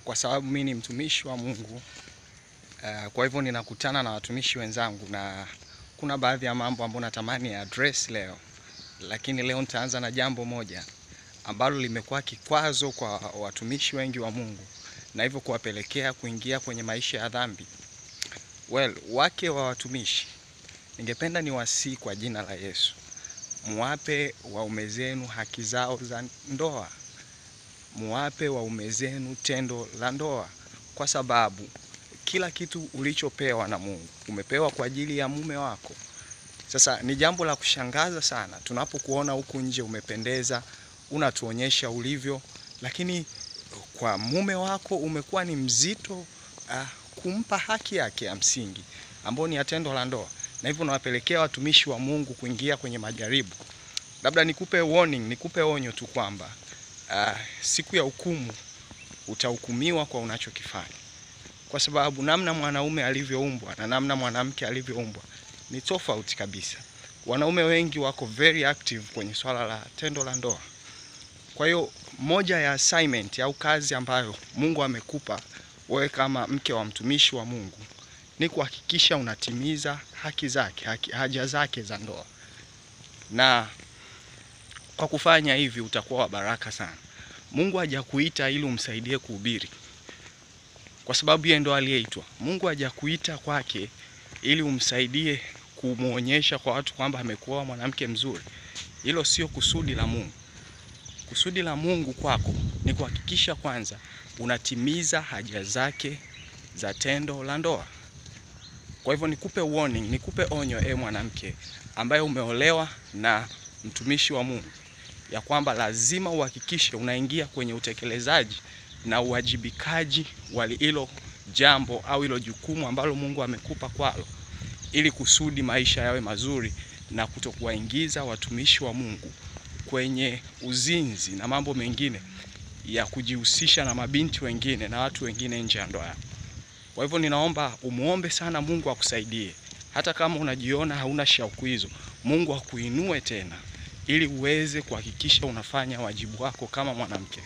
Kwa sababu mimi ni mtumishi wa Mungu, kwa hivyo ninakutana na watumishi wenzangu na kuna baadhi ya mambo ambayo natamani ya address leo. Lakini leo nitaanza na jambo moja ambalo limekuwa kikwazo kwa watumishi wengi wa Mungu na hivyo kuwapelekea kuingia kwenye maisha ya dhambi. Well, wake wa watumishi, ningependa niwasihi kwa jina la Yesu, muwape waume zenu haki zao za ndoa. Muwape waume zenu tendo la ndoa, kwa sababu kila kitu ulichopewa na Mungu umepewa kwa ajili ya mume wako. Sasa ni jambo la kushangaza sana tunapokuona huku nje umependeza, unatuonyesha ulivyo, lakini kwa mume wako umekuwa ni mzito kumpa haki yake ya msingi ambayo ni ya tendo la ndoa, na hivyo unawapelekea watumishi wa Mungu kuingia kwenye majaribu. Labda nikupe warning, nikupe onyo tu kwamba siku ya hukumu utahukumiwa kwa unachokifanya. Kwa sababu namna mwanaume alivyoumbwa na namna mwanamke alivyoumbwa ni tofauti kabisa. Wanaume wengi wako very active kwenye swala la tendo la ndoa. Kwa hiyo moja ya assignment au kazi ambayo Mungu amekupa wewe kama mke wa mtumishi wa Mungu ni kuhakikisha unatimiza haki zake, haja zake za ndoa. Na kwa kufanya hivi utakuwa wa baraka sana. Mungu hajakuita ili umsaidie kuhubiri, kwa sababu yeye ndo aliyeitwa. Mungu hajakuita kwake ili umsaidie kumuonyesha kwa watu kwamba amekuwa mwanamke mzuri. Hilo sio kusudi la Mungu. Kusudi la Mungu kwako ni kuhakikisha kwanza unatimiza haja zake za tendo la ndoa. Kwa hivyo nikupe warning, nikupe onyo mwanamke ambaye umeolewa na mtumishi wa Mungu, ya kwamba lazima uhakikishe unaingia kwenye utekelezaji na uwajibikaji wa hilo jambo au hilo jukumu ambalo Mungu amekupa kwalo, ili kusudi maisha yawe mazuri na kutokuwaingiza watumishi wa Mungu kwenye uzinzi na mambo mengine ya kujihusisha na mabinti wengine na watu wengine nje ya ndoa yako. Kwa hivyo ninaomba umuombe sana Mungu akusaidie. Hata kama unajiona hauna shauku hizo, Mungu akuinue tena ili uweze kuhakikisha unafanya wajibu wako kama mwanamke.